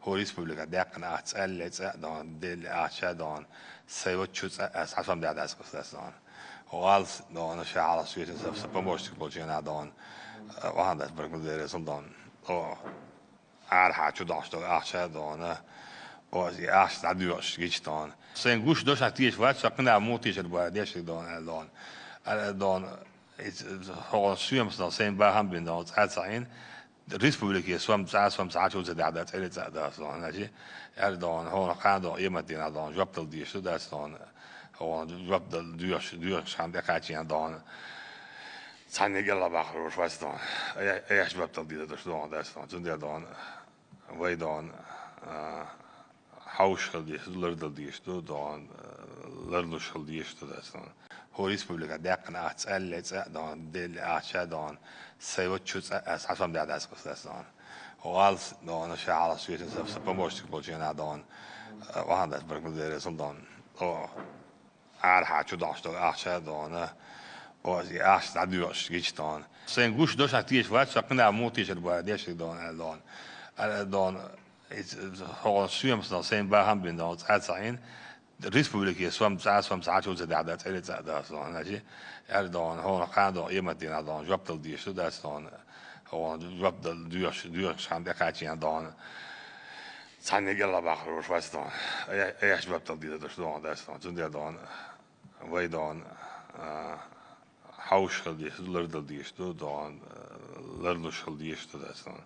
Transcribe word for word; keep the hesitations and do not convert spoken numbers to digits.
Хьо республика даьккхина ахча цӀаьлле цӀа а дон, делле ахча дон, сай ваччу цӀа а схьа сом дӀа дац кхуссас дон. Хьо алс дон, ша хьалас шуьйтин са, са помощник болчу хенахь дон, вахан дац баркал дерасал дон. О, арахьа чу дохьуш долу ахча дон, о, и ахча дӀадоьгӀуш гича дон. Сайн гуш дошна теша вац, со кхина муха тешар бара дешиг дон, аьлла дон. Аьлла дон, иза, хьо соьмас дон, сайн бахам бина дон, цӀа а ца Ӏийна, республике сом цӀа, сом цхьа чу ца дахьа, цӀе цӀа а дац дон, значит, аьлла дон, хьуна кхана дон, эмат дина дон, жоп дала дезаш ду дац дон, хьуна жоп дала доьгӀуш, доьгӀуш хан тӀекхачийна дон, цхьанне гӀелла бахар вац дон, э, эш жоп дала дезаш дон дац дон, цундела дон, вай дон, а, хьовш хила дезаш ду, лардала дезаш ду, дон, э, ларлуш хила дезаш ду дац дон. Хьо республика даьккхина ахча цӀаьлле цӀа а дон, делле ахча дон, сай ваччу цӀа а схьа сом дӀа дац кхуссас дон. Хьо алс дон, ша хьалас шуьйтин са, са помощник болчу хенахь дон, вахан дац баркал дерасал дон. О, арахьа чу дохьуш долу ахча дон, о, и ахча дӀадоьгӀуш гича дон. Сайн гуш дошна теша вац, со кхина муха тешар бара дешиг дон, аьлла дон. Аьлла дон, иза, хьо соьмас дон, сайн бахам бина дон, цӀа а ца Ӏийна, республике сом цӀа, сом цхьа чу ца дахьа, цӀе цӀа а дац дон, значит, аьлла дон, хьуна кхана дон, эмат дина дон, жоп дала дезаш ду дац дон, хьуна жоп дала доьгӀуш, доьгӀуш хан тӀекхачийна дон, цхьанне гӀелла бахар вац дон, э, эш жоп дала дезаш дон дац дон, цундела дон, вай дон, а, хьовш хила дезаш ду, лардала дезаш ду, дон, э, ларлуш хила дезаш ду дац дон.